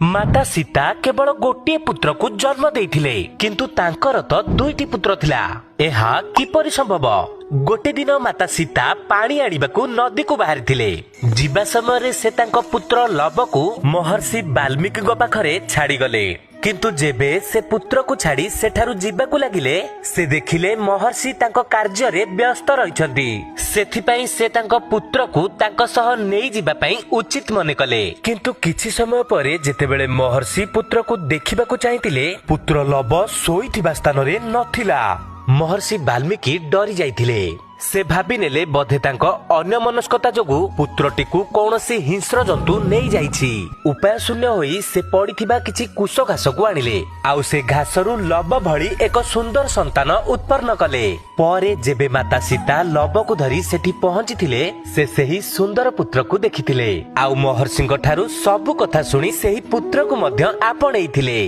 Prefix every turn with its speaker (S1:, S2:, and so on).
S1: ମାତା ସୀତା କେବଳ ଗୋଟିଏ ପୁତ୍ରକୁ ଜନ୍ମ ଦେଇଥିଲେ, କିନ୍ତୁ ତାଙ୍କର ତ ଦୁଇଟି ପୁତ୍ର ଥିଲା। ଏହା କିପରି ସମ୍ଭବ? ଗୋଟେ ଦିନ ମାତା ସୀତା ପାଣି ଆଣିବାକୁ ନଦୀକୁ ବାହାରିଥିଲେ। ଯିବା ସମୟରେ ସେ ତାଙ୍କ ପୁତ୍ର ଲବକୁ ମହର୍ଷି ବାଲ୍ମୀକିଙ୍କ ପାଖରେ ଛାଡ଼ିଗଲେ। କିନ୍ତୁ ଯେବେ ସେ ପୁତ୍ରକୁ ଛାଡି ସେଠାରୁ ଯିବାକୁ ଲାଗିଲେ, ସେ ଦେଖିଲେ ମହର୍ଷି ତାଙ୍କ କାର୍ଯ୍ୟରେ ବ୍ୟସ୍ତ ରହିଛନ୍ତି। ସେଥିପାଇଁ ସେ ତାଙ୍କ ପୁତ୍ରକୁ ତାଙ୍କ ସହ ନେଇଯିବା ପାଇଁ ଉଚିତ ମନେ କଲେ। କିନ୍ତୁ କିଛି ସମୟ ପରେ ଯେତେବେଳେ ମହର୍ଷି ପୁତ୍ରକୁ ଦେଖିବାକୁ ଚାହିଁଥିଲେ, ପୁତ୍ର ଲବ ଶୋଇଥିବା ସ୍ଥାନରେ ନଥିଲା। ମହର୍ଷି ବାଲ୍ମୀକି ଡରି ଯାଇଥିଲେ। ସେ ଭାବିନେଲେ ବୋଧେ ତାଙ୍କ ଅନ୍ୟମନସ୍କତା ଯୋଗୁ ପୁତ୍ରଟିକୁ କୌଣସି ହିଂସ୍ର ଜନ୍ତୁ ନେଇଯାଇଛି। ଉପାୟ ଶୂନ୍ୟ ହୋଇ ସେ ପଡ଼ିଥିବା କିଛି କୁଶ ଘାସକୁ ଆଣିଲେ, ଆଉ ସେ ଘାସରୁ ଲବ ଭଳି ଏକ ସୁନ୍ଦର ସନ୍ତାନ ଉତ୍ପନ୍ନ କଲେ। ପରେ ଯେବେ ମାତା ସୀତା ଲବକୁ ଧରି ସେଠି ପହଞ୍ଚିଥିଲେ, ସେ ସେହି ସୁନ୍ଦର ପୁତ୍ରକୁ ଦେଖିଥିଲେ, ଆଉ ମହର୍ଷିଙ୍କ ଠାରୁ ସବୁ କଥା ଶୁଣି ସେହି ପୁତ୍ରକୁ ମଧ୍ୟ ଆପଣେଇଥିଲେ।